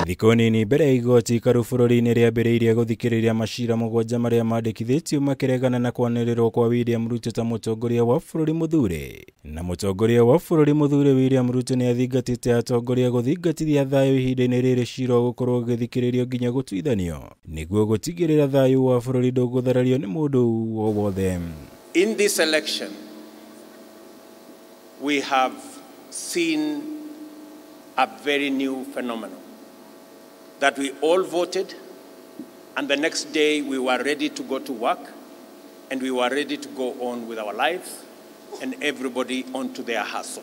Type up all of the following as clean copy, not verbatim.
Thikũ nini mbere ya igoti ikaru bũrũri-inĩ rĩambĩrĩirie gũthikĩrĩria macira 7 marĩa mandĩkithĩtio makĩregana na kwanĩrĩrwo kwa William Ruto ta mũtongoria wa bũrũri mũthure. Na mũtongoria wa bũrũri mũthure William Ruto nĩ athingatĩte atongoria gũthingatithia thayũ ihinda-inĩ rĩrĩ cira ũgũkorwo ũgĩthikĩrĩrio nginya gũtuithanio nĩguo gũtigĩrĩra thayũ wa bũrũri ndũgũtharario nĩ mũndũ o wothe. In this election, we have seen a very new phenomenon, that we all voted and the next day we were ready to go to work and we were ready to go on with our lives and everybody onto their hustle.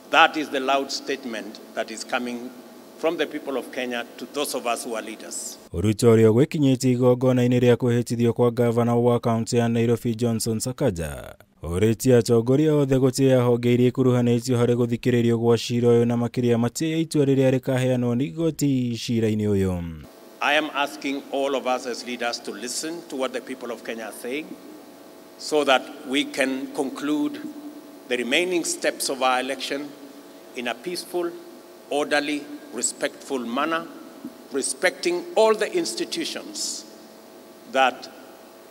That is the loud statement that is coming from the people of Kenya to those of us who are leaders. Ruto ũrĩa gwĩkinyĩtie igongona-inĩ rĩa kwĩhĩtithio kwa gavana wa kaunti ya Nairobi Johnson Sakaja ũrĩtie atongoria othe gũtĩĩa honge iria ikuruhanĩtio harĩ gũthikĩrĩrio gwa cira ũyũ na makĩria matĩĩe itua rĩrĩa rĩkaheanwo nĩ igoti cira-inĩ ũyũ. I am asking all of us as leaders to listen to what the people of Kenya are saying so that we can conclude the remaining steps of our election in a peaceful, orderly, respectful manner, respecting all the institutions that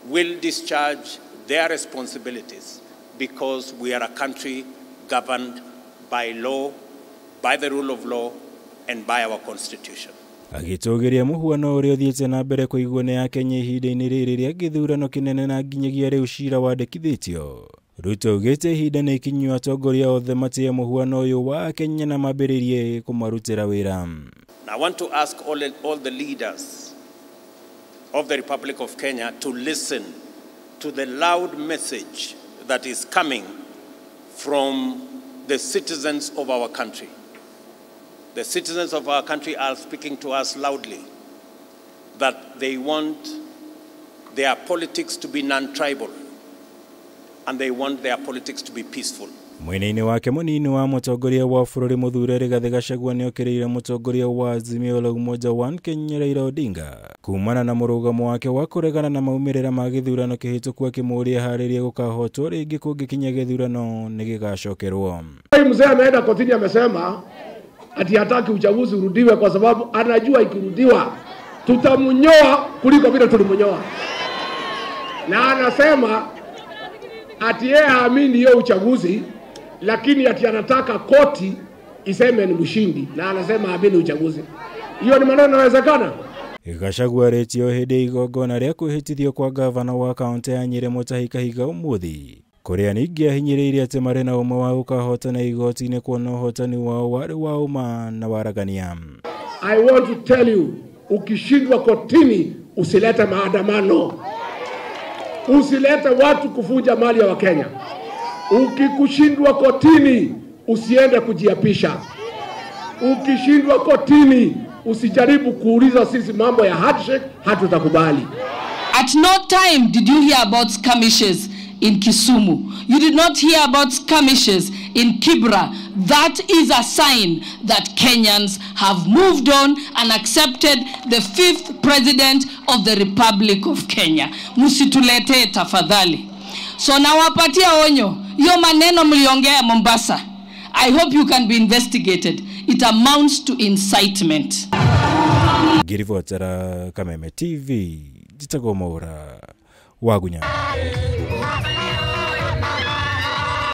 will discharge their responsibilities, because we are a country governed by law, by the rule of law, and by our constitution. Agĩtũgĩria mũhuano ũrĩa ũthiĩte na mbere kũigwo nĩ Akenya ihinda-inĩ rĩrĩ rĩa gĩthurano kĩnene na nginyagia rĩu cira wandĩkithĩtio. Ruto augĩte ihinda nĩ ikinyu atongoria othe matĩe mũhuano ũyũ wa Akenya na mambĩrĩrie kũmarutĩra wĩra. I want to ask all the leaders of the Republic of Kenya to listen to the loud message that is coming from the citizens of our country. The citizens of our country are speaking to us loudly that they want their politics to be non-tribal and they want their politics to be peaceful. Mwena-inĩ wake mũnini wa mũtongoria wa bũrũri mũthure Rigathĩ Gachagua nĩokĩrĩire mũtongoria wa Azimio la Umoja One Kenya Raila Odinga kumana na mũrũgamo wake wa kũregana na maumĩrĩra ma gĩthurano kĩhĩtũku akĩmũũria harĩrie gũkahotwo rĩngĩ kũngĩkinya gĩthurano nĩ gĩgacokerwo. Mzee ameenda kotini amesema ati hataki uchaguzi urudiwe kwa sababu anajua ikirudiwa tutamnyoa kuliko vile tulimnyoa. Na anasema ati yeye haamini hiyo uchaguzi, lakini ati anataka koti iseme ni mshindi, na anasema haamini uchaguzi. Hiyo ni maneno yanawezekana? Gachagua aretio hĩndĩ igongona rĩa kwĩhĩtithio kwa gavana wa kaunti ya Nyĩrĩ Mutahi Kahiga ũmũthĩ kũrĩa ningĩ ahinyĩrĩirie atĩ marĩ na ũma wa gũkahotana igoti-inĩ kuona ũhotani wao warĩ wa ũma na waragania. I want to tell you, ukishindwa kotini usilete maandamano. Usilete watu kufunja mali ya Wakenya. Ukikushindwa kotini usiende kujiapisha. Ukishindwa kotini usijaribu kuuliza sisi mambo ya handshake, hatutakubali. At no time did you hear about skirmishes in Kisumu. You did not hear about skirmishes in Kibra. That is a sign that Kenyans have moved on and accepted the 5th president of the Republic of Kenya. Musitulete tafadhali. So nawapatia onyo, hiyo maneno mliongea Mombasa, I hope you can be investigated. It amounts to incitement. Ngiribotera Kameme TV, Jitagomora, Wagunya.